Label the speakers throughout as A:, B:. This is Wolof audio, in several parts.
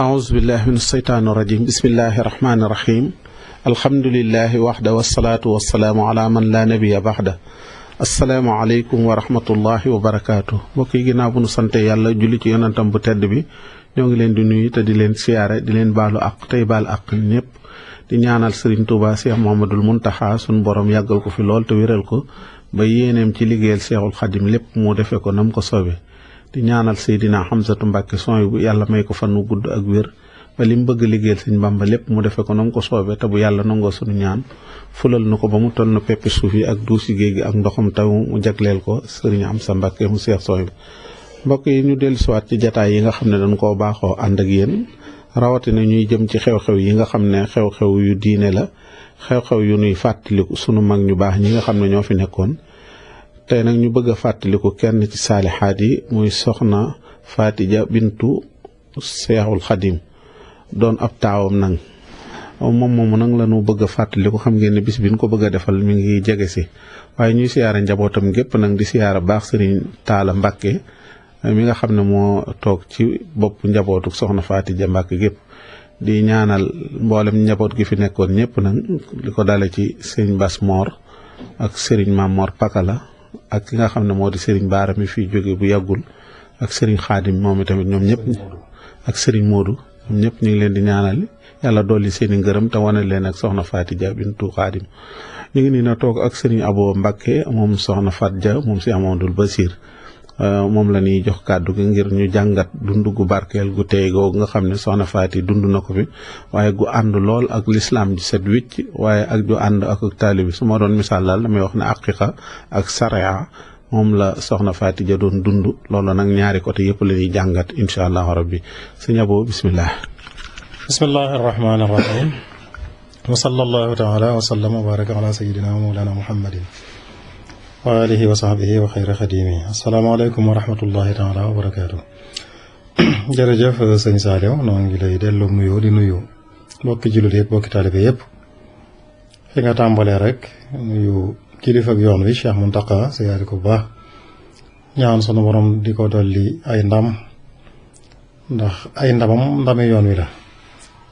A: أعوذ بالله من الشيطان الرجيم بسم الله الرحمن الرحيم الحمد لله وحده والصلاة والسلام على من لا نبي بعده asalaamaaleykum wa rahmatullahi wa barakaatu mbokk yi ginnaaw bu nu sante yàlla julli ci yonantam bu tedd bi ñoo ngi leen di nuyu te di leen siyaare di leen baalu àq tey baal àq ñëpp di ñaanal Serigne Touba Cheikh Mouhamadoul Mountakha sunu borom yàggal ko fi lool te wéral ko ba yéeneem ci liggéeyal Cheikhul Khadim lépp mu defee ko nam ko soobee di ñaanal Seydina Hamzatu Mbàkke son bu yàlla may ko fan wu gudd ak wér ba li mu bëgg liggéeyal Sëñ Bàmba lépp mu defee ko nam ko soobee te bu yàlla nangoo sunu ñaan fulal na ko ba mu toll na peppi suuf yi ak duusi géej gi ak ndoxam taw mu jagleel ko Sëriñ Amsa Mbàkke mu Seex Sooy mbokk yi ñu dellusiwaat ci jataay yi nga xam ne dañ koo baaxoo ànd ak yéen rawatina ñuy jëm ci xew-xew yi nga xam ne xew-xew yu diine la xew-xew yu nuy fàttaliku sunu mag ñu baax ñi nga xam ne ñoo fi nekkoon tey nag ñu bëgg a fàttaliku kenn ci saalixaat yi muy soxna Faatija bintu Seexul Xadim doon ab taawam nag moom moomu nag la ñu bëgg a fàttaliku xam ngeen ne bis bi ñu ko bëgg a defal mi ngi jege si waaye ñuy siyaara njabootam gépp nag di siyaara baax Sëriñ Taala Mbàkke mi nga xam ne moo toog ci bopp njabootu soxna Faatija Mbàkke gépp di ñaanal mboolem njaboot gi fi nekkoon ñëpp nag li ko dale ci sëriñ Bas Moor ak sëriñ Maam Moor Pakala ak ki nga xam ne moo di sëriñ Baara mi fi jóge bu yàggul ak sëriñ Xaadim moom itamit ñoom ñëpp ak sëriñ Moodu ñoom ñëpp ñu ngi leen di ñaanal yàlla dolli seen i ngërëm te wane leen ak soxna Faatija bintu Xaadim ñu ngi nii na toog ak sëriñ Abo Mbàkke moom soxna Faatija moom si Amadul Basiir moom la ñuy jox kàddu gi ngir ñu jàngat dund gu barkeel gu tey googu nga xam ne soxna Faati dund na ko fi waaye gu ànd lool ak lislaam ji set wicc waaye ak ju ànd ak taalibi su ma doon misaal daal damay wax ne aqiqa ak sariya moom la soxna Faatija doon dund loolu nag ñaari côté yëpp la ñuy jàngat incha allahu rabbi sëñ Abo bismillah
B: bismillahi arrahmani arrahim wa sallallahu taala wa sallam wa baraka ala sayidina wa mawlana muhammadin wa alihi wa sahbihi wa xayra xadimi asalaamaaleykum wa rahmatullahi taala wa barakaatu jërëjëf sëñ Saaliw noo ngi lay delloo nuyoo di nuyu bokki jullit yëpp bokki taalibe yëpp fi nga tàmbalee rek nuyu kilifa ak yoon wi Cheikh Muntaqa siyaari ko bu baax ñaan sunu borom di ko dolli ay ndam ndax ay ndamam ndami yoon wi la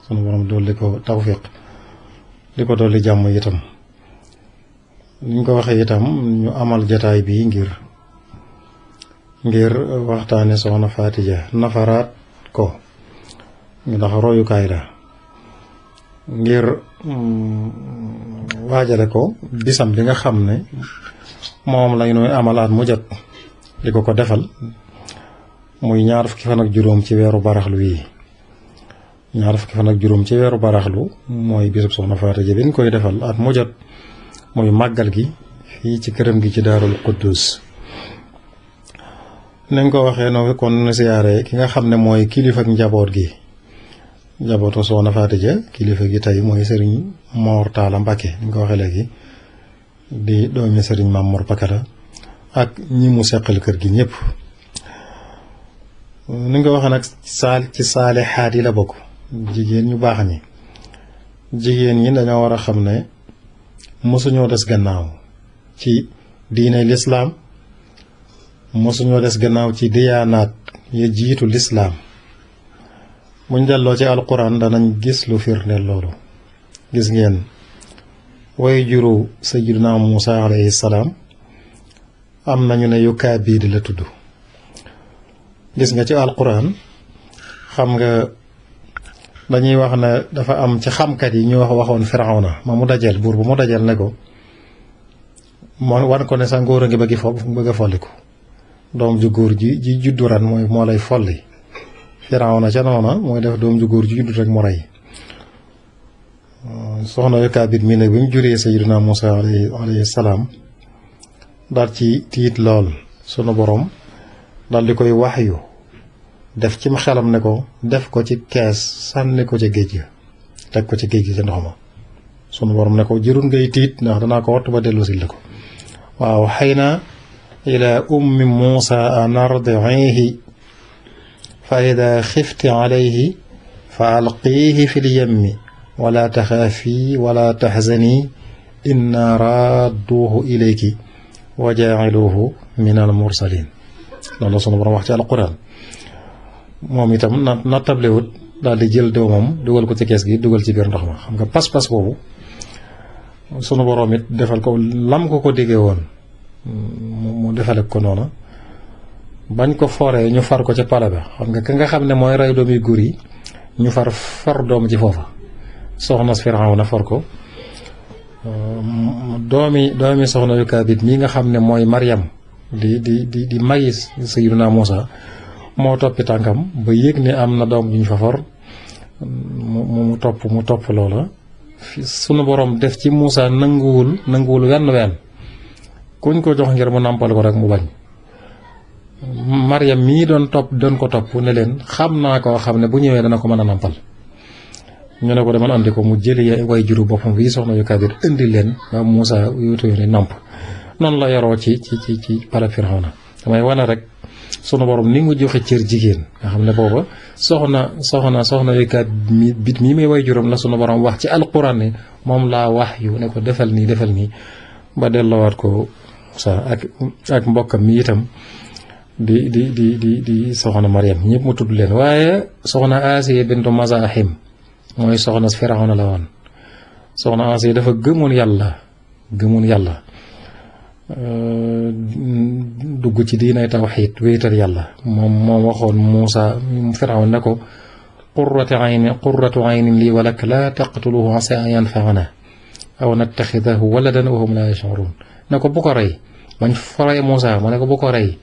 B: sunu borom dolli ko tawfiq di ko dolli jàmm itam niñ ko waxee itam ñu amal jataay bi ngir waxtaane soxna Faatija nafaraat ko ndax royukaay la ngir waajale ko bisam bi nga xam ne moom lañ nooy amalaat mu jot di ko defal muy ñaar fukki fan ak juróom ci weeru baraxlu yi ñaar fukki fan ak juróom ci weeru baraxlu mooy bisub soxna Faatija bi ñu koy defal at mu jot muy màggal gi fii ci këram gi ci Daarul Quddus nañ ko waxee noonu kon nu siyaare ki nga xam ne mooy kilifa ak njaboot gi njabootu soxna Faatija kilifa gi tey mooy sëriñ Moor Taala Mbàkke ni nga ko waxee léegi di doomi sëriñ Maam Moor Pakala ak ñi mu seqal kër gi ñëpp ni nga ko waxee nag ci saalixaat yi la bokk jigéen ñu baax ñi jigéen ñi dañoo war a xam ne mosuñoo des gannaaw ci diine lislaam mosuñoo des gannaaw ci diyaanaat ya jiitu lislaam buñ delloo ci alquran danañ gis lu firndeel loolu gis ngeen way juru sayyidina Muusa alayhi salaam am nañu ne Yukaabiid la tudd gis nga ci alquran xam nga dañuy wax ne dafa am ci xamkat yi ñu waxoon Firawna ma mu dajeel buur bu mu dajeel ne ko moo wan ko ne sa ngóor a ngi bëgg a folliku doom ju góor ji juddu ren moo lay folli Firawna ca noona mooy def doom ju góor ji juddu rek mu rey soxna Yukaabiid mi ne bi mu juree Sayyidina Muusa alayhi salaam daal ci tiit lool sunu borom daal di koy waxyu def ci xelam ne ko def ko ci kees sànni ko ca géej ga teg ko ci géej gi ca ndox ma sunu borom ne ko jërul ngay tiit ndax danaa ko wattu ba dellu si la ko waaw xëy na ila ummi Muusa an ardiihi fa ida xifti alayhi fa alqiihi fi lyemmi wala taxaafi wala taxzani inna radduuhu ilayki wa jaaciluuhu min al mursalin loolu sunu borom wax ci alquran moom itam na tablewut daal di jël doomam dugal ko ci kees gi dugal ci biir ndox ma. xam nga pas-pas boobu sunu borom it defal ko lam ko diggee woon mu defale ko noonu bañ ko foree ñu far ko ca pale ba. xam nga ka nga xam ne mooy rey doomi góor yi ñu far doom ci foofa soxna Firawna for ko. doomi soxna yu kaabit mii nga xam ne mooy Maryam di magi Sayyiduna Muusa moo toppi tànkam ba yëg ne am na doom ju ñu fa for mu topp loola. sunu borom def ci Muusa nanguwul wenn kuñ ko jox ngir mu nàmpal ko rek mu bañ. Maryam mii doon ko topp ne leen xam naa koo xam ne bu ñëwee dana ko mën a nàmpal. ñu ne ko demal andi ko mu jëli way juru boppam bii soxna yu kabir indi leen ba Muusa yuutu ni namp. noonu la yaroo ci pala Firawna. damay wane rek sunu borom ni mu joxe cër jigéen nga xam ne booba soxna yu kabir mii muy way juróom la sunu borom wax ci alquran ne moom laa wax yu ne ko defal nii ba delloowaat ko Muusa ak mbokkam mi itam di soxna Maryam ñëpp mu tudd leen. waaye soxna Asiya bintu Mazahim mooy soxna Firawna la woon. soxna Asiya dafa gëmoon yàlla dugg ci diinay tawxiid wéetal yàlla moom waxoon Muusa Firawna ne ko qurratu aynin lii wa lak laa taqtuluhu asaa an yanfa'anaa aw nattaxidahu waladan wa hum laa yash'uruun ne ko bu ko rey bañ foree Muusa mu ne ko bu ko rey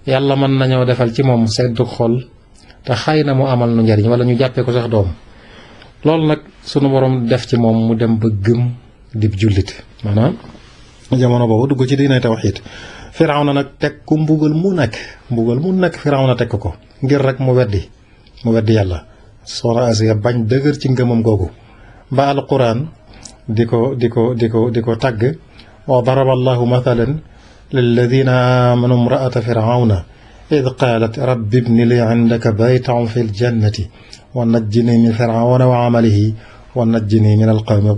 B: yàlla mën nañoo defal ci moom seddu xol te xëy na mu amal nu njariñ wala ñu jàppee ko sax doom. loolu nag sunu borom def ci moom mu dem ba gëm dib jullit maanaam jamono boobu dugg ci diinay tawxiid. Firawna nag teg ko mbugal mu nekk Firawna teg ko ngir rek mu weddi yàlla. soxna Asiya bañ dëgër ci ngëmam googu ba alquran di ko tagg. wa daraba allahu mathalan lilladina amanu imra'ata firawna id qaalat rabbi ibni li indaka baytan fi ljannati wa najjini min firawna wa amalihi wa najjini min alqawmi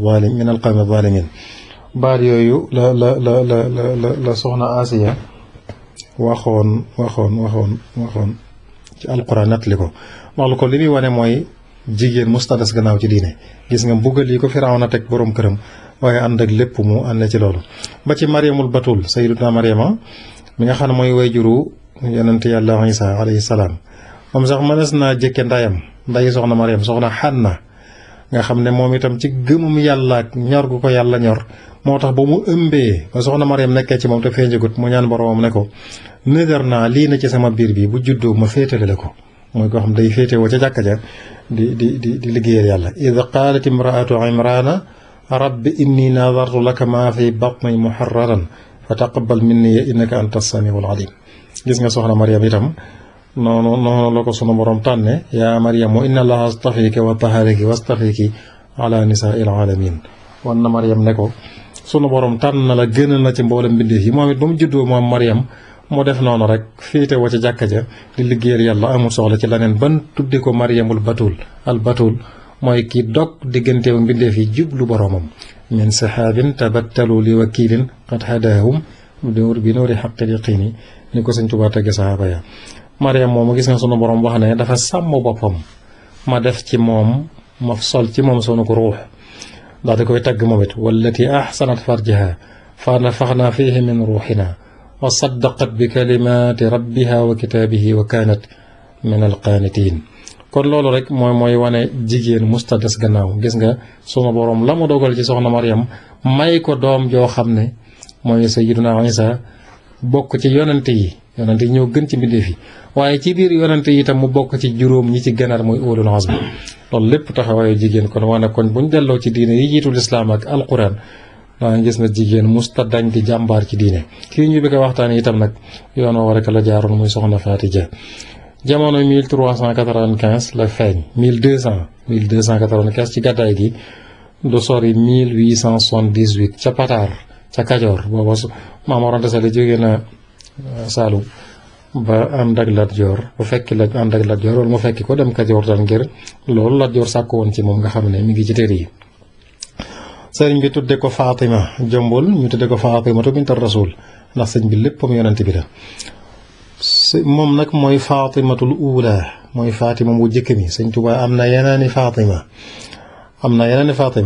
B: zalimin. baat yooyu la soxna Asiya waxoon ci alquran nettali ko. loolu ko li muy wane mooy jigéen musta des gannaaw ci diine. gis nga mbugal yi ko Firawna teg borom këram waaye ànd ak lépp mu ànd ci loolu. ba ci Maryamul Batul sayyidatuna Maryama mi nga xam ne mooy wayjuru yonent yàlla Isa alayhi salaam moom sax mënees naa jëkke ndayi soxna Maryam soxna Xanna nga xam ne moom itam ci gëmum yàlla ak ñor gu ko yàlla ñor moo tax ba mu ëmbee ba soxna Maryam nekkee ci moom te feeñagut mu ñaan boromam ne ko nëdër naa lii na ci sama biir bi bu juddoo ma féetale la ko. mooy koo xam day féetewoo ca jàkka ja di liggéeyal yàlla. id qaalat imraatu imrana rabbi inni nadartu laka maa fi batni muharraran fa taqabbal minni innaka anta samiul alim. gis nga soxna Maryam itam noonu la ko sunu borom tànne yaa Maryamu inna allaha astafiki wa tahariki wastafiki ala nisaa'il alamin. wan na Maryam ne ko sunu borom tànn na la gënal na ci mboolem mbindeef yi. moom it ba mu juddoo moom Maryam mu def noonu rek féete wa ca jàkka ja di liggéeyal yàlla amul soxla ci leneen ban tudde ko Maryamul Batul. al Batul mooy ki dog digganteew mbindeef yi jublu boromam. min sahaabin tabattalu li wakiilin qad hadaahum bi nuuri haqqil yaqiini ni ko Sëñ Tuubaa tagge sahaaba ya. Maryam moomu gis nga sunu borom wax ne dafa sàmm boppam ma def ci moom ma sol ci moom sunu ko ruux daal di koy tagg moom it wallati ahsanat farjaha fa nafaxnaa fiihi min ruuxina wa saddaqat bi kalimaati rabbiha wa kitaabihi wa kaanat min alqaanitiin. kon loolu rek mooy wane jigéen musta des gannaaw. gis nga sunu borom la mu dogal ci soxna Maryam may ko doom joo xam ne mooy sayyiduna Isa bokk ci yonante yi ñoo gën ci mbindeef yi waaye ci biir yonante yi itam mu bokk ci juróom ñi ci gënaat mooy ulul azmi. loolu lépp taxawaayu jigéen kon wane kon buñ delloo ci diine yi jiitu lislaam ak alquran daa gis na jigéen musta dañ di jàmbaar ci diine. kii ñu bëgg a waxtaan itam nag yoon woo rek la jaaroon muy soxna Faati Ja. jamono 1395 la feeñ 1295 ci gàddaay gi du sori 1878 ca Pataar ca Kajoor. booba Maam Mor Anta Sali jógee na Saalum ba ànd ak Lat Joor bu fekki la ànd ak Lat Joor wala mu fekki ko dem Kajoor dal ngir loolu Lat Joor sàkk woon ci moom nga xam ne mi ngi ci téere yi. sëriñ bi tudde ko Fatima jombul ñu tudde ko Fatimatu bintu Rasul ndax sëñ bi léppam yonent bi la. moom nag mooy Fatimatul Uula mooy Fatima mu jëkk mi. Sëñ Tuubaa am na yeneeni Fatima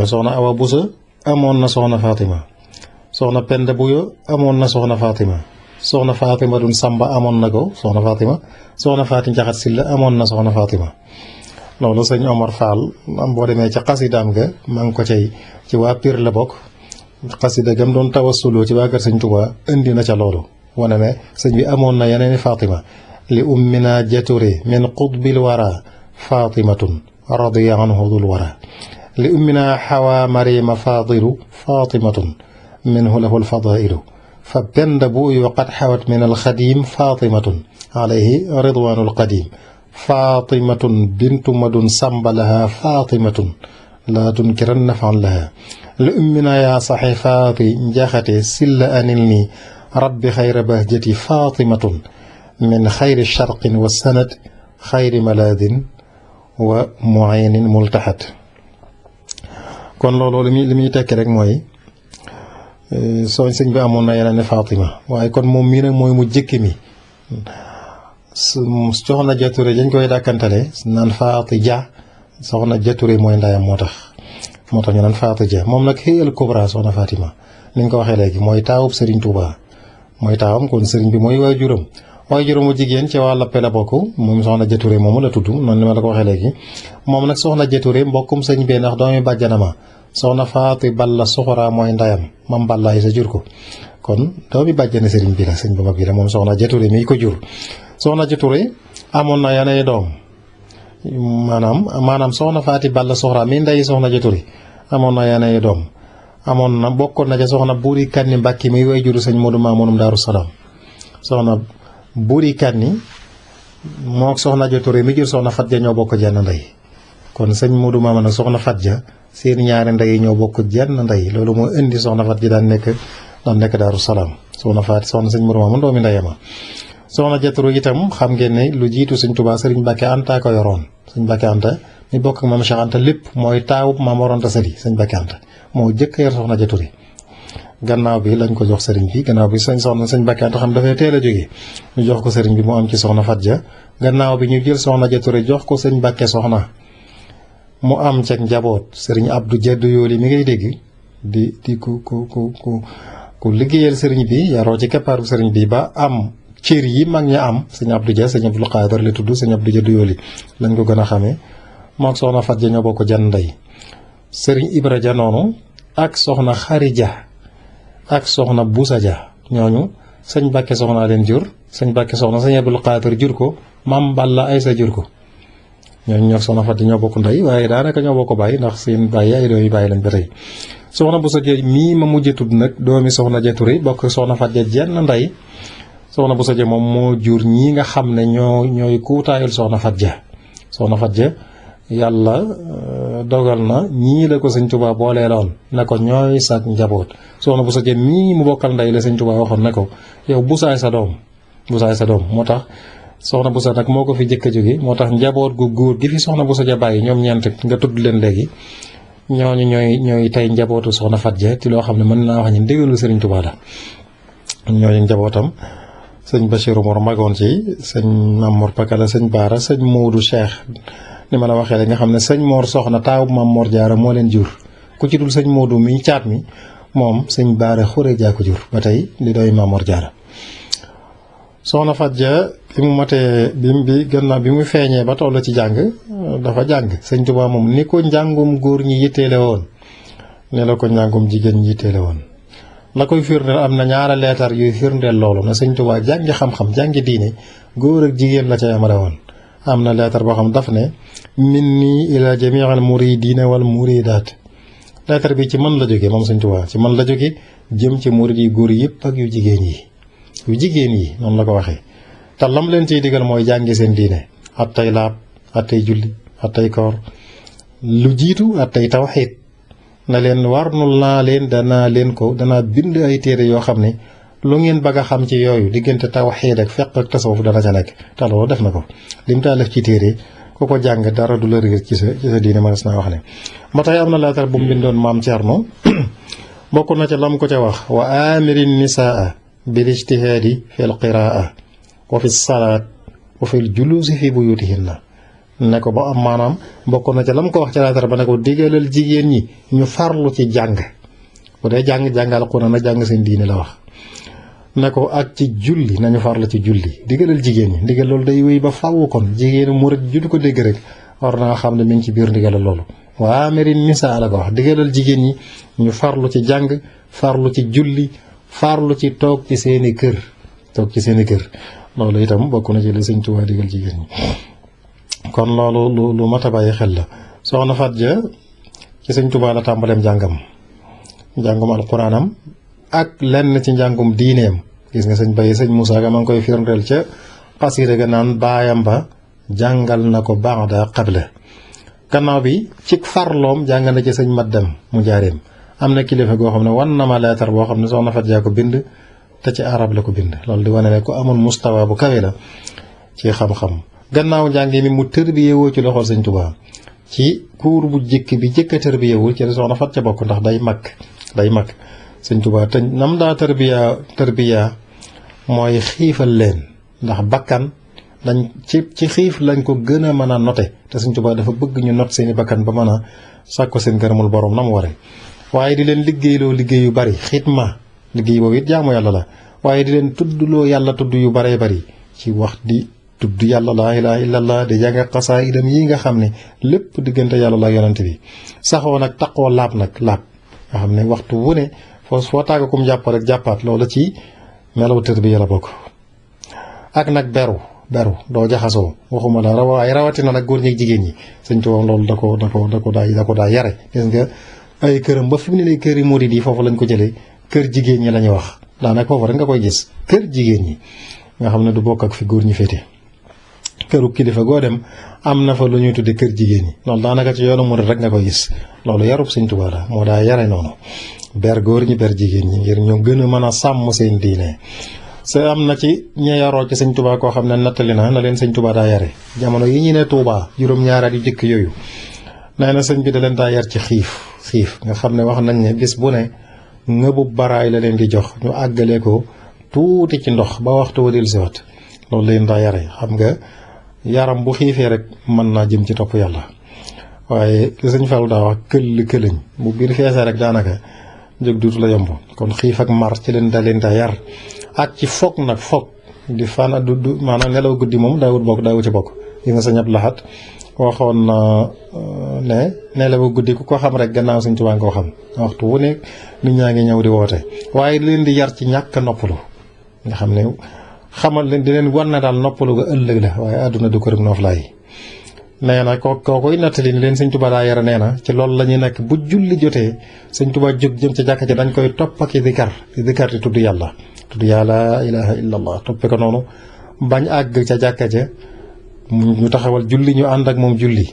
B: soxna Awa Busa amoon na soxna Fatima, soxna Penda Buyo amoon na soxna Fatima, soxna Fatima dun Samba amoon na ko soxna Fatima, soxna Faati Njaxat Silla amoon na soxna Fatima. loolu sëñ Omar Fall am boo demee ca xasidaam ga maa ngi ko cay ci waa Pire la bokk, xasida gam doon tawassuloo ci waa kër sëñ Tuubaa indi na ca loolu wane ne sëñ bi amoon na yeneeni Fatima. li ummina jature min qutbil wara fatimatun radiya anhu dul wara li ummina xawa marima fadilu fatimatun minhu lahu lfadailu fa benda buyu qad xawat min alxadim fatimatun alayhi ridwanu alqadim fatimatun bintu madun samba laha fatimatun la tunkiran nafan laha li ummina ya saxifaati njaxate silla anil ni rabbi xayra bahjati fatimatun min xayri sharqin wa sanad xayri malaadin wa muaynin multaxat. kon loolu li muy tekki rek mooy sëñ bi amoon na yeneen Fatima waaye kon moom mii nag mooy mu jëkk mi. soxna Jature dañ koy dàkkantale naan Faati Ja, soxna Jature mooy ndayam moo tax ñu naan Faati Ja. moom nag xëyal kubra soxna Fatima ni nga ko waxee léegi mooy taawub Serigne Touba mooy taawam, kon Serigne bi mooy waajuram. waajuram mu jigéen ci waa Lappe la bokk, moom soxna Jature moomu la tudd noonu ni ma la ko waxee léegi. moom nag soxna Jature mbokkum sëñ bee ndax doomi bàjjanama soxna Faati Balla Suxura mooy ndayam, mam Balla sa jur ko, kon doomi bàjjane sëriñ bi la, sëñ bu mag bi la moom soxna Jature mi ko jur. soxna Jature amoon na yeneen doom maanaam soxna Faati Balla Suxura mi nday soxna Jature amoon na yeneen doom. amoon na bokkoon na ca soxna Buuri Kanni Mbàkke mi way juru sëñ Moodu Maamunum Daaru Salaam. soxna Buuri Kanni mook soxna Jature mi jur soxna Fatja ñoo bokk jenn ndey, kon sëñ Moodu Maamun ak soxna Fatja seen ñaari ndey ñoo bokk jenn ndey. loolu moo indi soxna Fatja daan nekk Daaru Salaam. soxna sëñ Moodu Maamun doomi ndeyama. soxna Jature itam xam ngeen ne lu jiitu sëñ Tuubaa sëriñ Mbàkke Anta ko yoroon. sëñ Mbàkke Anta mi bokk ak maam Cheikh Anta lépp mooy taawub maam Mor Anta Sali. sëñ Mbàkke Anta moo jëkk yor soxna Jature, gannaaw bi lañ ko jox sëriñ bi, gannaaw bi sëñ Mbàkke Anta xam dafay teel a jógee ñu jox ko sëriñ bi mu am ci soxna Fatja. gannaaw bi ñu jël soxna Jature jox ko sëñ Mbàkke soxna mu am ceeg njaboot. sëriñ Abdou Jaddu Yooli mi ngay dégg di ku liggéeyal sëriñ bi, yaroo ci keppaaru sëriñ bi ba am cër yi mag ñi am. sëñ Abdou Dia sëñ Abdou Xaadar la tudd, sëñ Abdou Jaddu Yooli lañ ko gën a xamee. mook soxna Fatja ñoo bokk jan ndey. sëriñ Ibra Ja noonu ak soxna Xari Ja ak soxna Busa Ja ñooñu sëñ Mbàkke soxna leen jur. sëñ Mbàkke soxna sëñ Abdul Xaadir jur ko, mam Balla Aysa jur ko. ñooñu ñoo soxna Fatja ñoo bokk ndey waaye daanaka ñoo bokk bàyyi ndax seen bàyyi ay doomi bàyyi lañ ba tey. soxna Busa Ja mii ma mujj tudd nag doomi soxna Jature bokk soxna Fatja jenn ndey. soxna Busa Ja moom moo jur ñii nga xam ne ñooy kuutaayul soxna Fatja. soxna Fatja yàlla dogal na ñii la ko sëñ Tuubaa booleeloon ne ko ñooy sa njaboot. soxna Busa Ja mii mu bokkal ndey la sëñ Tuubaa waxoon ne ko yow busaay sa doom moo tax soxna Busa nag moo ko fi jëkk a jóge. moo tax njaboot gu góor gi fi soxna Busa Ja bàyyi ñoom ñeent nga tudd leen léegi ñooñu ñooy tey njabootu soxna Fatja ci loo xam ne mën naa wax ni ndigalu sëriñ Tuubaa la. ñooñu njabootam sëñ Bachiru Mor magoon ci, sëñ Mamor Pakala, sëñ Baara, sëñ Moodu Cheikh ni ma la waxee rek nga xam ne sëñ Mor soxna taawu Maam Mor Jaara moo leen jur. ku ci dul sëñ Moodu mi caat mi moom sëñ Baara Xure Jaa ko jur ba tey li doy Maam Mor Jaara. soxna Fatja bi mu matee gannaaw bi mu feeñee ba toll ci jàng dafa jàng. sëñ Tuubaa moom ni ko njàngum góor ñi yitteele woon ne la ko njàngum jigéen ñi yitteele woon. la koy firndeel am na ñaara leetar yuy firndeel loolu na sëñ Tuubaa jàngi xam-xam jàngi diine góor ak jigéen la ca yamale woon. am na leetar boo xam daf ne minni ila jamiil muridiina wal muridaat. leetar bi ci man la jóge moom sëñ Tuubaa ci man la jóge jëm ci murid yi góor yëpp ak yu jigéen yi noonu la ko waxee. te lam leen ciy digal mooy jàngi seen diine attay laab attay julli attay koor lu jiitu attay tawxiid na leen warnul naa leen danaa bind ay téere yoo xam ne lu ngeen bëgg a xam ci yooyu diggante tawxiid ak fiqh ak tasawuf dana ca nekk. te loolu def na ko lim taalif ci téere ku ko jàng dara du la réer ci sa diine mënees naa wax ne. ba tey am na leetar bu mu bindoon maam Cerno bokk na ca lam ko ca wax wa amirin nisaa bil ijtihaadi fi l qiraa wa fi salaat wa fi l juluusi fi buyutihinna ne ko ba am maanaam bokk na ca lam ko wax ci lettre ba ne ko digalal jigéen ñi ñu farlu ci jàng bu dee jàngal Alxuraan na jàng seen diine la wax ne ko ak ci julli nañu farlu ci julli digalal jigéen ñi ndigal loolu day wéy ba faaw kon jigéenu murit ju du ko dégg rek war naa xam ne mi ngi ci biir ndigalal loolu waa amiri nisaa la ko wax digalal jigéen ñi ñu farlu ci jàng farlu ci julli farlu ci toog ci seeni kër loolu itam bokk na ci li Sëñ Tuubaa digal jigéen ñi kon loolu lu mat a bàyyi xel la soxna Faat Ja ci Sëñ Tuubaa la tàmbaleem njàngum alxuraanam ak lenn ci njàngum diineem gis nga sëñ Moussa Ka ma ngi koy firndeel ca xasida ga naan baayam ba jàngal na ko baada xable gannaaw bi ci farloom jàng na ci sëñ Maddam mu jaareem am na kilifa goo xam ne wan na ma leetar boo xam ne soxna Faat Ja ko bind te ci arab la ko bind loolu di wane ne ku amoon mustawa bu kawe la ci xam-xam gannaaw njàngi mi mu tërbiyewoo ci loxol Sëñ Tuubaa ci kuur bu jëkk bi jëkk a tërbiyewul ci soxna Faat Ja bokk ndax day mag Sëñ Tuubaa te nam daa tërbiya mooy xiifal leen ndax bakkan dañ ci xiif lañ ko gën a mën a note te Sëñ Tuubaa dafa bëgg ñu not seeni bakkan ba mën a sàkko seen gërëmul borom na mu waree waaye di leen liggéeyloo liggéey yu bari xitma liggéey boobu it jaamu yàlla la waaye di leen tuddloo yàlla tudd yu baree bari ci wax di tudd yàlla laa ilaaha illallah di jàng xasaayidam yi nga xam ne lépp diggante yàlla la yonent bi saxoo nag taqoo laab nga xam ne waxtu wu ne foo tàggakum jàpp rek jàppaat loola ci melaw tërbiya la bokk ak nag beru doo jaxasoo waxuma la waaye rawatina nag góor ñeeg jigéen ñi Sëñ Tuubaa loolu da ko daa yare gis nga ay këram ba fi mu ne nii kër yi murid yi foofu lañ ko jëlee kër jigéen ñi la ñuy wax daanaka foofu rek nga koy gis kër jigéen ñi nga xam ne du bokk ak fi góor ñi féete këru kilifa goo dem am na fa lu ñuy tudde kër jigéen ñi loolu daanaka ci yoonu murid rek nga koy gis loolu yarub Sëñ Tuubaa la moo daa yare noonu ber góor ñi ber jigéen ñi ngir ñu gën a mën a sàmm seen diine sa am na ci ña yaroo ci Sëñ Tuubaa koo xam ne nattali na leen Sëñ Tuubaa daa yare jamono yi ñu ne Tuubaa juróom-ñaaraat yu jëkk yooyu nee na sëñ bi da leen daa yar ci xiif nga xam ne wax nañ ne bis bu ne ngëbu baraay la leen di jox ñu àggale ko tuuti ci ndox ba waxtu wa del siwat loolu leen daa yare xam nga yaram bu xiifee rek mën naa jëm ci topp yàlla waaye li sëñ Fallu daa wax këlëñ bu biir feesee rek daanaka jóg duutu la yomb kon xiif ak mar ci leen daa yar ak ci foog di fana du maanaam nelaw guddi moom daawu ci bokk yi nga sëñ Abdu Lahat waxoon na ne nelaw guddi ku ko xam rek gannaaw Sëñ Tuubaa nga ko xam waxtu wu ne nit ñaa ngi ñëw di woote waaye leen di yar ci ñàkk noppalu nga xam ne xamal leen di leen war na daal noppalu ga ëllëg la waaye àdduna du ko rek noof laay nee na kookoy nattali ni leen Sëñ Tuubaa daa yara nee na ci loolu la ñuy nekk bu julli jotee Sëñ Tuubaa jóg jëm ca jàkka ji dañ koy topp ak di tudd yàlla laa ilaha illallah toppe ko noonu bañ àgg ca jàkka ja ñu taxawal julli ñu ànd ak moom julli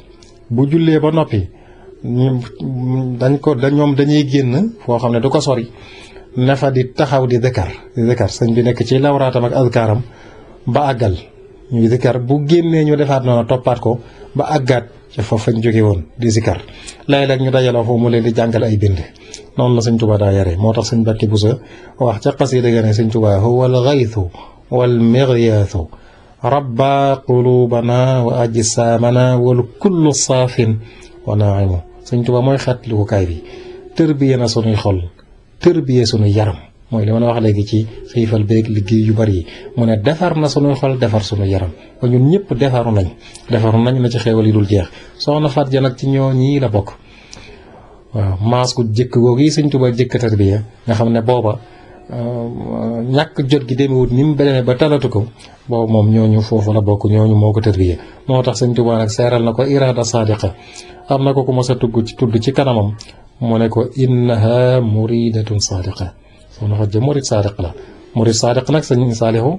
B: bu jullee ba noppi ñoom dañuy génn foo xam ne du ko sori ne fa di taxaw di zikar sëñ bi nekk ci lawraatam ak azkaaram ba àggal ñuy zikar bu génnee ñu defaat noonu toppaat ko ba àggaat ca foofu fañ jóge woon di zikar léeg-léeg ñu dajaloo foofu mu leen di jàngal ay bind noonu la Sëñ Tuubaa daa yare moo tax sëñ Mbàkke Buso wax ca xasida ga ne Sëñ Tuubaa huwa al ghaythu wal mighyaathu rabba qulubana wa ajsaamana wal kullu saafin wa naimu Sëñ Tuubaa mooy xetlikukaay bi tërbiye na sunuy xol tërbiye sunuy yaram mooy li ma wax léegi ci xiifal beeg liggéey yu bari yi mu ne defar na sunuy xol defar sunuy yaram ba ñun ñëpp defaru nañ na ci xéewal yi dul jeex soxna Faat Ja nag ci ñoo ñii la bokk waaw maas gu jëkk googu yi Sëñ Tuubaa jëkk tarbiya nga xam ne booba ñàkk jot gi demewut ni mu demee ba talatu ko boobu moom ñooñu foofu la bokk ñooñu moo ko tarbiya moo tax Sëñ Tuubaa nag seeral na ko iraada sadiqa am na ko ku mos a tudd ci kanamam mu ne ko innaha muridatun sadiqa soxna Faat Ja murid sadiq la murid sadiq nag sëñ Saalihu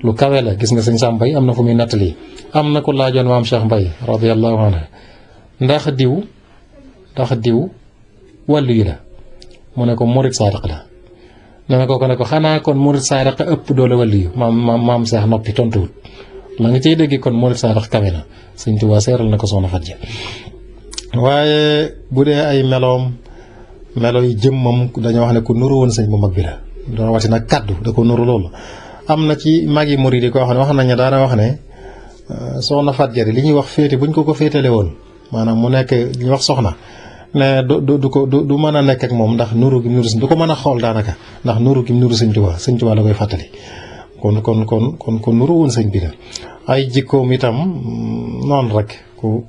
B: lu kawe la gis nga sëñ Sam Mbay am na fu muy nattali am na ko laajoon maam Cheikh Mbay radiyallahu anhu ndax diw wàllu yi la mu ne ko murid sadiq la nee na kooku ne ko xanaa kon murid sadiq ëpp doole wàllu yu maam Cheikh noppi tontuwut la nga cay dégg kon murid sadiq kawe na Sëñ Tuubaa seeral na ko soxna Faat Ja waaye bu dee ay melo yi jëmmam dañoo wax ne ku nuru woon sëñ bu mag bi la rawatina kaddu da ko nuru loolu am na ci magi murid yi koo xam ne wax nañ ne daana wax ne soxna Faat Jari li ñuy wax féete buñ ko féetale woon maanaam mu nekk li ñuy wax soxna ne du mën a nekk ak moom ndax nuru gi nuru du ko mën a xool daanaka ndax nuru gi nuru sëñ Tuubaa la koy fàttali kon nuru woon sëñ bi la ay jikkoom itam noonu rek ku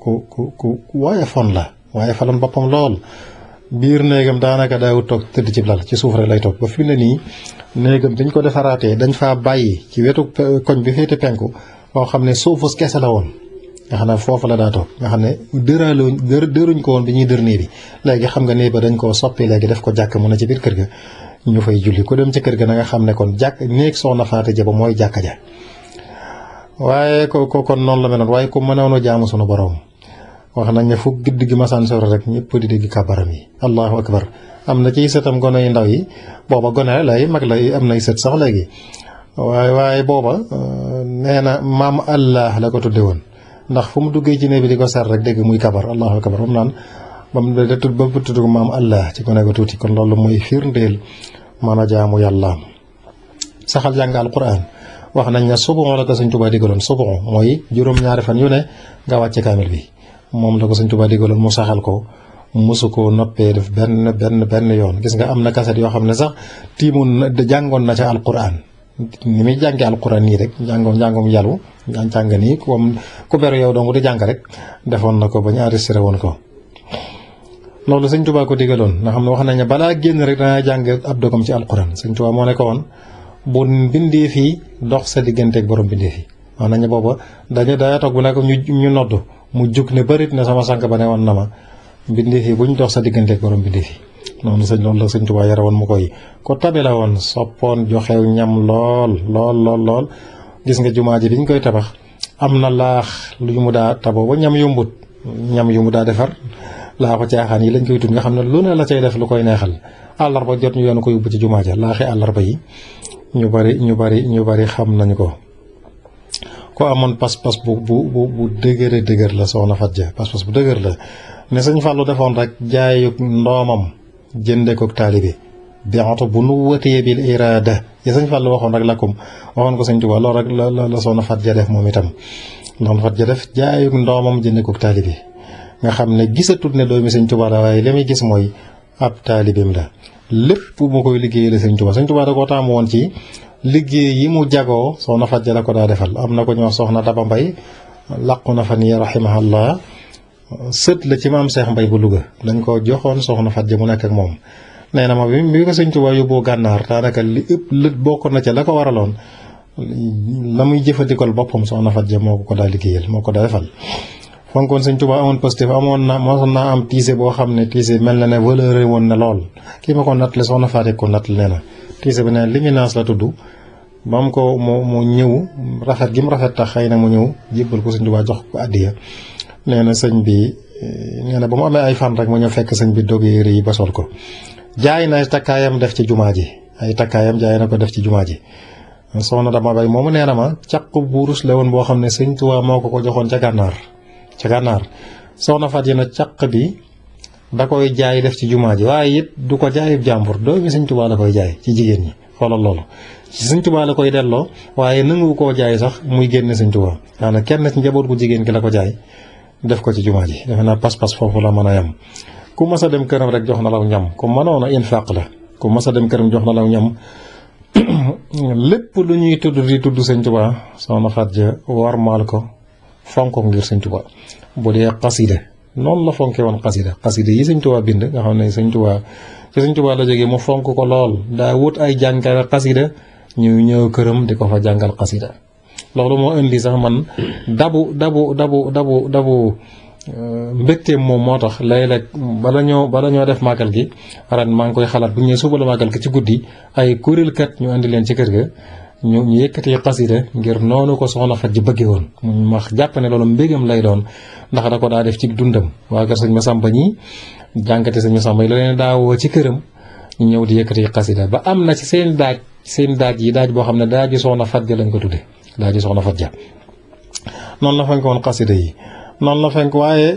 B: waaye fon la waaye faloon boppam lool biir néegam daanaka daawut toog tëdd ci lal ci suuf rek lay toog ba fi ne nii néegam dañ ko defaraatee dañ faa bàyyi ci wetu koñ bi féete penku boo xam ne suufus kese la woon nga xam ne foofu la daa toog nga xam ne dëruñ ko woon bi ñuy dër néeg bi léegi xam nga néeg ba dañ koo soppi léegi def ko jàkk mun a ci biir kër ga ñu fay julli ku dem ci kër ga na nga xam ne kon jàkk néeg soxna Faati Ja ba mooy jàkka ja waaye ko kon noonu la meloon waaye ku mënoon a jaamu sunu borom wax nañ ne fu guddi gi masaan sore rek ñëpp di dégg kàbbaram yi allahu akbar am na ci sëtam gone yu ndaw yi booba gone lay mag lay am nay sët sax léegi waaye booba nee na maam allah la ko tudde woon ndax fu mu duggee ci néeg bi di ko sar rek dégg muy kabar allahu akbar ba mu naan ba mu tudd ko maam allah ci gone ko tuuti kon loolu mooy firndeel mën a jaamu yàllaam saxal jàng alquran wax nañ ne subu la ko sëñ Tuubaa digaloon subu mooy juróom-ñaari fan yu ne nga wàcce kaamil bi moom la ko sëñ Tuubaa digaloon mu saxal ko mosu ko noppee def benn yoon gis nga am na kaset yoo xam ne sax tiimoon jàngoon na ca alquran ni muy jànge alquran nii rek njàngum yàllu jàng nii comme ku beru yow dong di jàng rek defoon na ko ba ñu enregistré woon ko loolu sëñ Tuubaa ko digaloon nga xam ne wax nañ ne balaa génn rek dana jàng ab dogam ci alquran sëñ Tuubaa moo ne ko woon bu bindee fii dox sa digganteeg borom bindee fii wax nañ ne booba daa toog bu nekk ñu nodd mu jug ne bërit ne sama sànq ba ne woon na ma bindee fii buñ dox sa digganteeg borom bindee fii noonu loolu la sëñ Tuubaa yara woon mu koy ko tabe la woon soppoon joxew ñam lool gis nga jumaa ji biñ koy tabax am na laax lu mu daa taboo ba ñam yu mu daa defar laaxu caaxaan yi lañ koy tudd nga xam ne lu ne la cay def lu koy neexal àllarba jot ñu yoon ko yóbbu ci jumaa ja laaxi àllarba yi ñu bari xam nañu ko amoon pas-pas bu dëgër la soxna Faat Ja pas-pas bu dëgër la ne sëñ Fàllu defoon rek jaayuk ndoomam jënde ko taalibe bi'atu bu nu wëtee bil iraada yi sëñ Fàllu waxoon rek lakkum waxoon ko sëñ Tuubaa loolu rek la soxna Faat Ja def moom itam soxna Faat Ja def jaayuk ndoomam jënde ko taalibe nga xam ne gisatut ne doomi sëñ Tuubaa la waaye li muy gis mooy ab taalibeem la lépp mu koy liggéey la sëñ Tuubaa da koo taamu woon ci liggéey yi mu jagoo soxna Faat Ja la ko daa defal am na ko ñoo soxna Daba Mbay làqu na fa nii rahimahallah sët la ci maam Seex Mbay bu Louga dañ ko joxoon soxna Faat Ja mu nekk ak moom nee na ma bi ko sëñ Tuubaa yóbboo gànnaar daanaka li ëpp bokk na ca la ko waraloon la muy jëfandikool boppam soxna Faat Ja moo ko daa liggéeyal moo ko daa defal fonkoon sëñ Tuubaa amoon positif mosoon naa am tiise boo xam ne tiise mel na ne valeur woon na lool kii ma ko nattale soxna Faat ko nattale nee na tiise bi ne Luminance la tudd ba mu ko mu ñëw rafet gi mu rafet tax xëy na mu ñëw jébbal ko sëñ Tuubaa jox ko addiya nee na sëñ bi nee na ba mu amee ay fan rek mu ñëw fekk sëñ bi dog yére yi ba sol ko jaay na takkaayam def ci jumaa ji ay takkaayam jaay na ko def ci jumaa ji soxna Dama Bay moomu nee na ma caq burus la woon boo xam ne sëñ Tuubaa moo ko joxoon ca gànnaar soxna Faat Ja na caq bi da koy jaay def ci jumaa ji waaye it du ko jaayub jàmbur doomi sëñ Tuubaa la koy jaay ci jigéen ñi xoolal loolu ci sëñ Tuubaa la koy delloo waaye nangu koo jaay sax muy génne sëñ Tuubaa daanaka kenn ci njaboot gu jigéen gi la ko jaay def ko ci jumaa ji defe naa pas-pas foofu la mën a yem ku mas a dem këram rek jox na law ñam ku mënoon a infaq la ku mas a dem këram jox na law ñam lépp lu ñuy tudd di tudd sëñ Tuubaa soxna Faat Ja warmaal ko fonk ko ngir sëñ Tuubaa bu dee xasida noonu la fonke woon xasida yi sëñ Tuubaa bind nga xam ne sëñ Tuubaa la jógee mu fonk ko lool daa wut ay jàngale xasida ñu ñëw këram di ko fa jàngal xasida loolu moo indi sax man dabu mbégteem moom moo tax léeg-léeg bala ñoo def màggal gi ren maa ngi koy xalaat bu ñu ñëwee suba la màggal gi ci guddi ay kuréelkat ñu andi leen ci kër ga ñu yëkkati xasida ngir noonu ko soxna Faat Ja bëggee woon ma jàpp ne loolu mbégam lay doon ndax da ko daa def ci dundam waa kër sëñ Masamba ñi jànkate sëñ Masamba yi la leen daawoo ci këram ñu ñëw di yëkkati xasida ba am na ci seen daaj yi daaj boo xam ne daaju soxna Faat Ja lañ ko tudde daaju soxna Faat Ja noonu la fañ ko woon xasida yi noonu la fenk waaye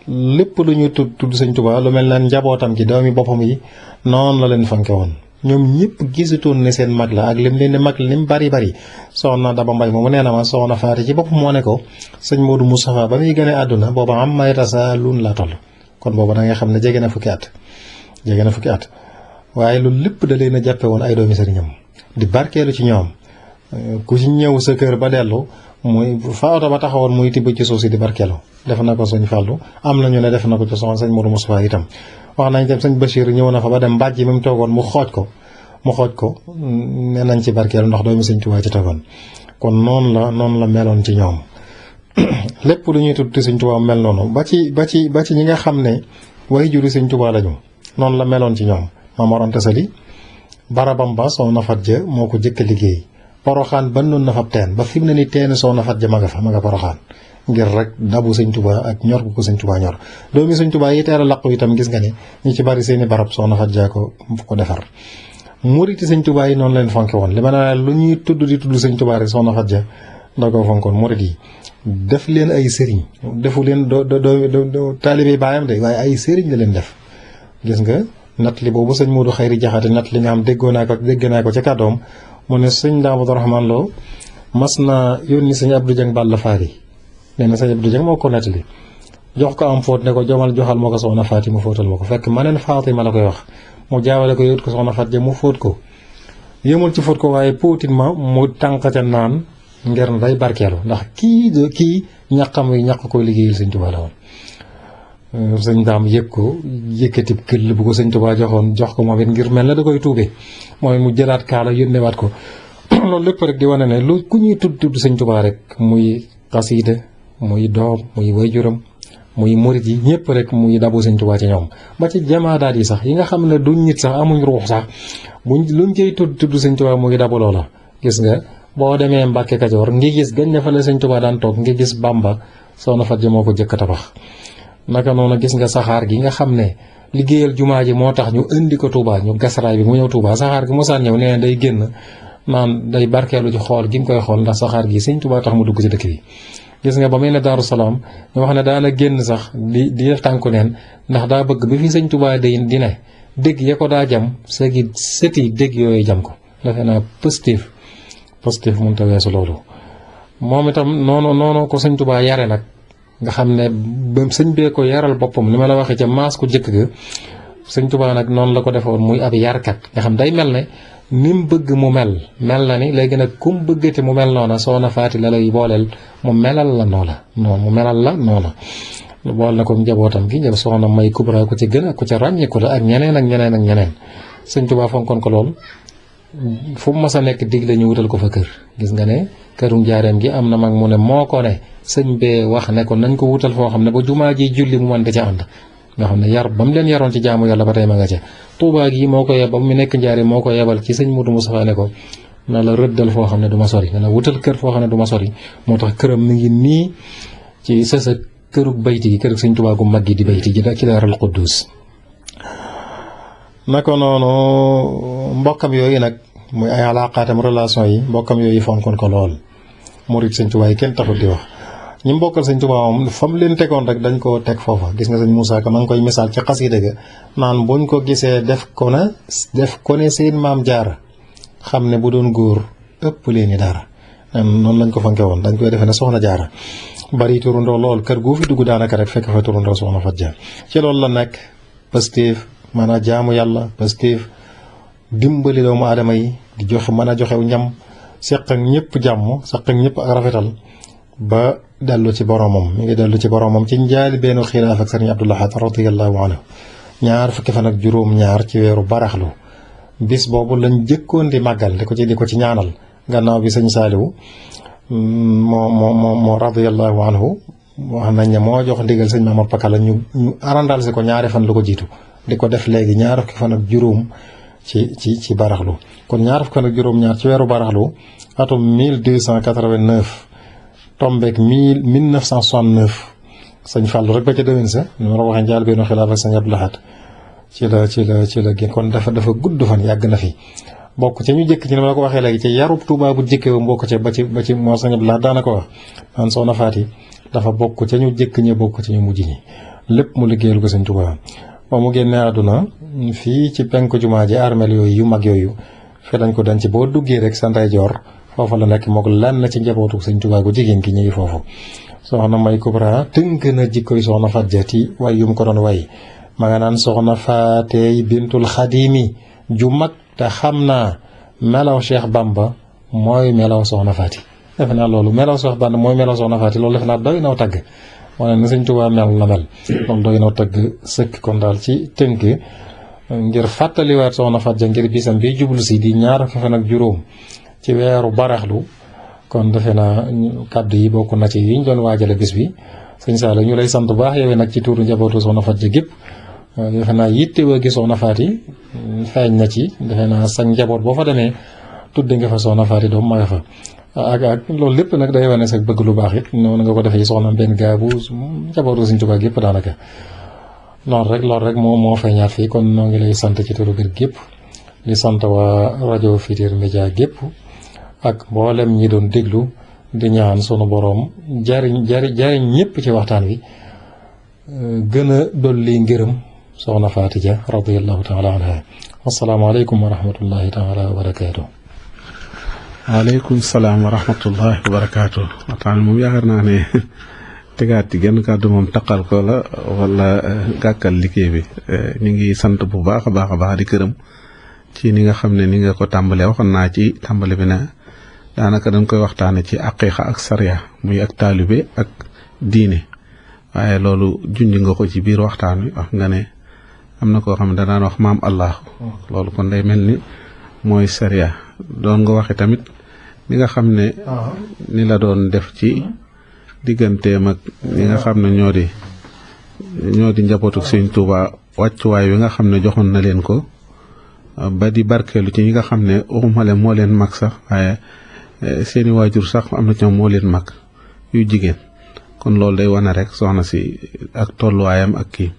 B: lépp lu ñu tudd sëñ Tuubaa lu mel ne njabootam ci doomi boppam yi noonu la leen fanke woon ñoom ñëpp gisutoon ne seen mag la ak lim leen di mag la lim bari bari. soxna Daba Mbay moomu nee na ma soxna Faati ci bopp moo ne ko sëñ Modou Moustapha ba muy gënee àdduna booba am may tasa lun la toll kon booba da nga xam ne jege na fukki at waaye loolu lépp da leen a jàppe woon ay doomi sëriñam di barkeelu ci ñoom ku ci ñëw sa kër ba dellu muy fa oto ba taxawoon muy tibb ci suuf si di barkeelu def na ko sëñ Fallou am nañu ne def na ko ci soxna sëñ Modou Moustapha itam wax nañ tam sëñ Bachir ñëw na fa ba dem mbàjj mi mu toogoon mu xooj ko nee nañ ci barkeelu ndax doomi sëñ Tuubaa ci toogoon kon noonu la meloon ci ñoom lépp lu ñuy tudd sëñ Tuubaa mel noonu ba ci ñi nga xam ne way juri sëñ Tuubaa lañu noonu la meloon ci ñoom Maam Mor Anta Sali barabam ba soxna Fat Ja moo ko jëkk a liggéey Poroxaan ban noonu na fab teen ba fi mu ne ni teen soxna Fat Ja ma nga Poroxaan ngir rek dabu sëñ Tuubaa ak ñor bu ko sëñ Tuubaa ñor doomi sëñ Tuubaa yi teel a laqu itam gis nga ne ñi ci bari seeni barab soxna Fat Ja ko defar muriti sëñ Tuubaa yi noonu leen fonke woon li ma ne lu ñuy tudd di tudd sëñ Tuubaa rek soxna Fat Ja da ko fonkoon murit yi def leen ay sëriñ defu leen do taalibe baayam de waaye ay sëriñ la leen def gis nga natt li boobu sëñ Modou Xayri Jaxate natt li nga xam dégg naa ko ci kàddoom mu ne sëñ Daamadu Rahmaan Lo mas na yónni sëñ Abdou Dieng Balla Faari nee na sëñ Abdou Dieng moo ko nettali jox ko am fóot ne ko joxal moo ko soxna Faati mu fóotal ma ko fekk maneen Faatima la koy wax mu jaawale ko yóot ko soxna Faat Ja mu fóot ko yëmul ci fóot ko waaye póotit mu tànq ca naan ngir day barkeelu ndax kii ñaqam yi ñaq koy liggéeyal sëñ Tuubaa la woon sëñ daam yëg ko yëkkati këll bu ko sëñ Tuubaa jox ko moom it ngir mel na da koy tuube mooy mu jëlaat kaala yónnewaat ko loolu lépp rek di wane ne lu ku ñuy tudd sëñ Tuubaa rek muy xasiida muy doom muy wayjuram muy murit yi ñëpp rek muy dabu sëñ Tuubaa ci ñoom ba ci jamaadaat yi sax yi nga xam ne duñ nit sax amuñ ruux sax luñ cay tudd sëñ Tuubaa muy dabu loola gis nga boo demee Mbàkke Kajoor ngi gis gañ ne fa la sëñ Tuubaa daan toog ngi gis Bàmba soxna Fat Ja moo ko jëkk a tabax naka noonu gis nga saxaar gi nga xam ne liggéeyal jumaa ji moo tax ñu indi ko Touba ñu gasaraay bi mu ñëw Touba saxaar gi mosaan ñëw nee day génn naan day barkeelu ci xool gi mu koy xool ndax saxaar gi sëñ Touba tax mu dugg ci dëkk bi gis nga ba muy ne Daaru Salaam ñu wax ne daana génn sax di def tànku neen ndax daa bëgg bi fi sëñ Touba di ne dégg ya ko daa jam sëti dégg yooyu jam ko defe naa positif mënut a weesu loolu moom itam noonu ko sëñ Touba yare nag nga xam ne ba sëñ bee ko yaral boppam li ma la waxee ca maas ko jëkk ga sëñ Tuubaa nag noonu la ko defoon muy ab yarkat nga xam day mel ne ni mu bëgg mu mel na ni léegi nag ku mu bëggati mu mel noona soxna Faati la lay booleel mu melal la noona bool na ko njabootam gi soxna May Kubra ko ci gën a ko ca ràññeeku la ak ñeneen sëñ Tuubaa fonkoon ko lool fu mu mas a nekk digle ñu wutal ko fa kër gis nga ne kërum jaareem gi am na mag mu ne moo ko ne sëñ bee wax ne ko nañ ko wutal foo xam ne ba jumaa ji julli mu mën da ca ànd nga xam ne yar ba mu leen yaroon ci jaamu yàlla ba tey ma nga ca Tuubaa gi moo ko yebal mu nekk njaareem moo ko yebal ci sëñ Modou Moustapha ne ko na la rëddal foo xam ne du ma sori na la wutal kër foo xam ne du ma sori moo tax këram mi ngi nii ci sësa kërug bayti gi kërug sëñ Tuubaa gu mag gi di bayti ji ci Daarul Quddus naka noonu mbokkam yooyu nag muy ay alaaqaatam relation yi mbokkam yooyu fonkoon ko lool murit sëñ Tuubaa yi kenn taxul di wax ñi mbokkal sëñ Tuubaa moom fa mu leen tegoon rek dañ koo teg foofa gis nga sëñ Moussa Ka ma ngi koy misaal ci xasida ga naan buñ ko gisee def ko ne seen maam Jaara xam ne bu doon góor ëpp leen ni dara noonu lañ ko fanke woon dañ koy defee ne soxna Jaara bari turundoo lool kër gu fi dugg daanaka rek fekk fa turundoo soxna Fat Ja ci loolu la nekk positif maanaam jaamu yàlla positif dimbali doomu aadama yi di joxe mën a joxew ñam seq ak ñëpp jàmm seq ak ñëpp ak rafetal ba dellu ci boromam mi ngi dellu ci boromam ci njaali benn xilaaf ak sëriñ Abdou Lahad radiyallahu anhu ñaar fukki fan ak juróom-ñaar ci weeru baraxlu bis boobu lañ jëkkoon di màggal di ko ci ñaanal gannaaw bi sëñ Saaliwu moo radiyallahu anhu wax nañ ne moo jox ndigal sëñ Maamor Pakala ñu arandal si ko ñaari fan lu ko jiitu di ko def léegi ñaar fukki fan ak juróom ci baraxlu kon ñaar fukki fan ak juróom-ñaar ci weeru baraxlu atum 1289 tombeek 1969 sëñ Fallou rek ba ca déwén sa ni ma la waxee njaal benn xilaaf ak sëñ Abdou Lahad ci la gén kon dafa gudd fan yàgg na fi bokk ci ñu jëkk ci ni ma la ko waxee léegi ci yarub Tuubaa bu jëkkee bokk ci ba ci moo sëñ Abdou Lahad daana ko wax naan soxna Faati dafa bokk ca ñu jëkk ñi bokk ci ñu mujj ñi lépp mu liggéeyal ko sëñ Tuubaa ba mu génnee àdduna fii ci penku jumaa ji armeel yooyu yu mag yooyu fi lañ ko denc boo duggee rek sa ndeyjoor foofa la nekk mook lenn ci njabootu sëñ Tuubaa gu jigéen ki ñu ngi foofu. soxna May Kubra tënk na jikkoy soxna Faty ci way yu mu ko doon way ma nga naan soxna Faty bintul Xadimi ju mag te xam naa melaw Cheikh Bamba mooy melaw soxna Faty. defe naa loolu melaw Cheikh Bamba mooy melaw soxna Faty loolu defe naa doy naw tagg wane na sëñ Tuubaa mel na mel loolu doy naw tagg sëkk kon daal ci tënk ngir fàttaliwaat soxna Faty ngir bisam bi jublu si di ñaar fan ak juróom ci weeru baraxlu kon defe naa kàddu yi bokk na ci yi ñu doon waajale bis bi sëñ Sall ñu lay sant bu baax yow nag ci tuuru njabootu soxna Faty gépp defe naa yittewoo gi soxna Faty feeñ na ci defe naa sa njaboot boo fa demee tudde nga fa soxna Faty doom ma nga fa ak loolu lépp nag day wane sa bëgg lu baax it noonu nga ko defee soxna benn gaabu njabootu sëñ Tuubaa gépp daanaka loolu rek moo feeñaat fii kon noo ngi lay sant ci tuuru kër gépp di sant waa rajo Futurs Médias gépp ak mboolem ñi doon déglu di ñaan sunu boroom jariñ ñëpp ci waxtaan wi gën a dolli ngërëm soxna Faty Dia radiyallahu taala anha asalaamaaleykum wa rahmatullahi taala wa barakaatu.
A: waaleykum salaam wa rahmatullahi wa barakaatu. waxtaan moom yaakaar naa ne tegaat ci genn kàddu moom taqal ko la wala gàkkal liggéey bi ñu ngi sant bu baax a baax di këram ci ni nga xam ne ni nga ko tàmbalee waxoon naa ci tàmbale bi ne daanaka dañ koy waxtaane ci aqiiqa ak sariya muy ak taalibe ak diine waaye loolu junj nga ko ci biir waxtaan wi wax nga ne am na koo xam ne danaan wax maam Allah loolu kon day mel ni mooy sariya doon nga waxe tamit ni nga xam ne ni la doon def ci digganteem ak ñi nga xam ne ñoo di njabootu Sëñ Tuubaa wàccuwaay wi nga xam ne joxoon na leen ko ba di barkeelu ci ñi nga xam ne waxumale moo leen mag sax waaye seeni waajur sax am na ci ñoom moo leen mag yu jigéen kon loolu day wane rek soxna si ak tolluwaayam ak kii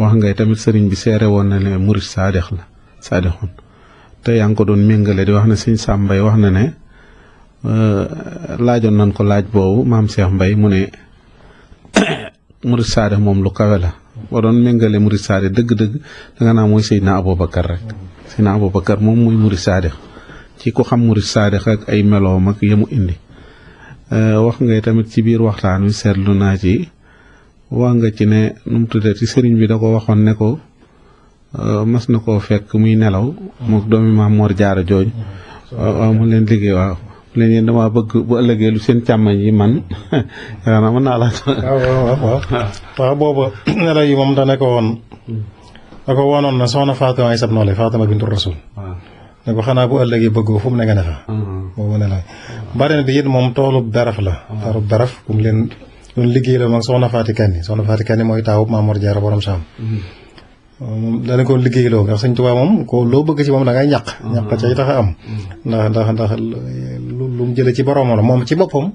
A: wax ngay tamit sëriñ bi seere woon na ne murit saadixoon te yaa ngi ko doon méngale di wax ne sëñ Sam Mbaye wax na ne laajoon nañ ko laaj boobu maam Cheikh Mbaye mu ne murit saadix moom lu kawe la boo doon méngale murit saadix dëgg-dëgg danga naa mooy Seydina Aboubacar rek Seydina Aboubacar moom muy murit saadix ci ku xam murit saadix ak ay meloom ak yemu indi wax ngay tamit ci biir waxtaan wi seetlu naa ci wax nga ci ne nu mu tuddee ci sëriñ bi da ko waxoon ne ko mas na koo fekk muy nelaw mook doomi Maam Mor Jaara jooj waaw mu leen liggéey waaw mu leen yéen dama bëgg bu ëllëgee lu seen càmmañ yi man yaakaar mën naa la
B: waaw booba nelaw yi moom da ko wonoon na soxna Fatima ay sab noole Fatima bintu Rasul ne ko xanaa bu ëllëgee bëggoo fu mu ne nga ne fa boobu ne la bari na bi it moom toolub daraf la toolub daraf bu mu leen doon liggéey la moom soxna Faty Kanni mooy taawub Maam Mor Jaara borom Saam moom dana ko liggéeyloo ndax Sëñ Tuubaa moom ko loo bëgg ci moom da ngay ñaq cay tax a am ndax lu mu jële ci boromam la moom ci boppam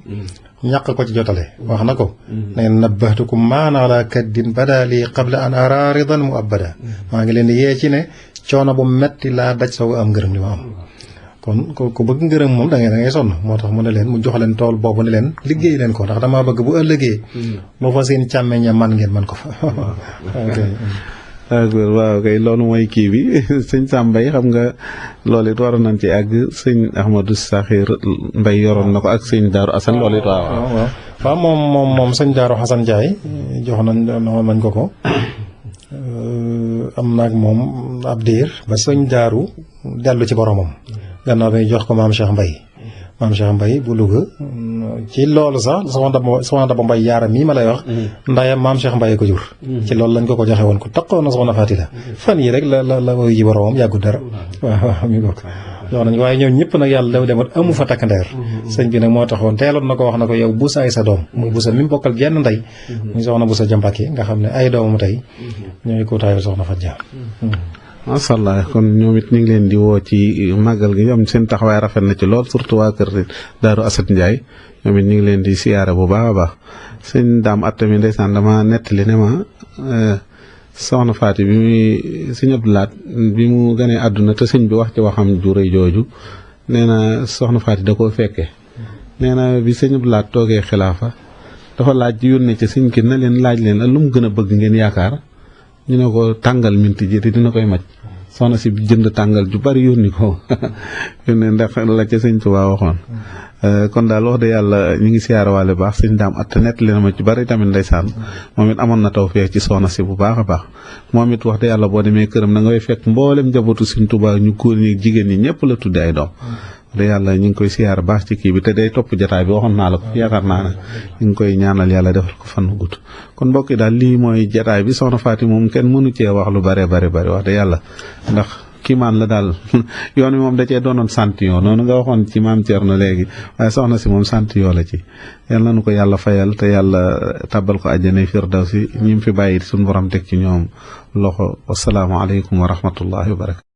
B: ñaq ko ci jotale wax na ko neen nabbahtukum maana ala kaddin badali qabla an ara ridan mu abada maa ngi leen di yee ci ne coono bu metti laa daj soo am ngërëm li ma am kon ku bëgg ngërëm moom da ngay sonn moo tax mu ne leen mu jox leen tool boobu ne leen liggéey leen ko ndax damaa bëgg bu ëllëgee lu fa seen càmmeña man ngeen man ko fa
A: waaw kay loolu mooy kii bi sëñ Sam Mbaye xam nga loolu it waroon nañ ci àgg sëñ Ahmadou Sakhir Mbaye yoroon na ko ak sëñ Daaru Asan loolu it waaw
B: moom sëñ Daaru Xasan Njaay jox nañ ko am naag moom ab diir ba sëñ Daaru dellu ci boromam gannaaw bi jox ko maam Cheikh Mbaye bu Louga ci loolu sax soxna Daba Mbaye yaaram mii ma lay wax ndayam maam Cheikh Mbaye ko jur ci loolu lañ ko joxe woon ko taqoon na soxna Faty la fan yi rek la woyu ji boromam yàggut dara waaw mi bokk jox nañ waaye ñoom ñëpp nag yàlla demat amu fa takk ndeer sëñ bi nag moo taxoon teeloon na ko wax na ko yow busa ay sa doom muy busa mi mu bokkal genn ndey muy soxna busa jambake nga xam ne ay doomam tey ñooy kuutaayu soxna Faty Dia
A: macha allah kon ñoom it ñu ngi leen di woo ci màggal gi ñoom seen taxawaay rafet na ci lool surtout waa kër Daaru Asan Njaay ñoom it ñu ngi leen di siyaare bu baax a baax sëñ Daam at tamit ndeysaan dama nettali ne ma soxna Faty bi muy sëñ Abdou Lahat bi mu ganee àdduna te sëñ bi wax ci waxam ju rëy jooju nee na soxna Faty da koo fekke nee na bi sëñ Abdou Lahat toogee xilaafa dafa laaj yónnee ci sëñ ki na leen laaj leen lu mu gën a bëgg ngeen yaakaar ñu ne ko tàngal minti ji te dina koy maj soxna si jënd tàngal ju bari yónni ko ne ndax la ca sëñ Tuubaa waxoon kon daal wax de yàlla ñu ngi siyaarawaale baax sëñ daam at nett leen ma ci bari tamit ndeysaan moom it amoon na tawfeex ci soxna si bu baax a baax moom it wax de yàlla boo demee këram da ngay fekk mboolem njabootu sëñ Tuubaa ñu góor ñi jigéen ñi ñëpp la tudde ay doom de yàlla ñu ngi koy siyaar baax ci kii bi te day topp jataay bi waxoon naa la ko yaakaar naa ne ñu ngi koy ñaanal yàlla defal ko fan gudd kon mbokk yi daal lii mooy jataay bi soxna Faty moom kenn mënu cee wax lu bare wax de yàlla ndax kiimaan la daal yoon wi moom da cee doonoon sant yoo noonu nga waxoon ci maam Thierno léegi waaye soxna si moom sant yoo la ci yal na nu ko yàlla fayal te yàlla tabbal ko àjjana firdawsi ñi mu fi bàyyi suñu borom teg ci ñoom loxo wasalaamaaleykum wa rahmatullahi wa barakatu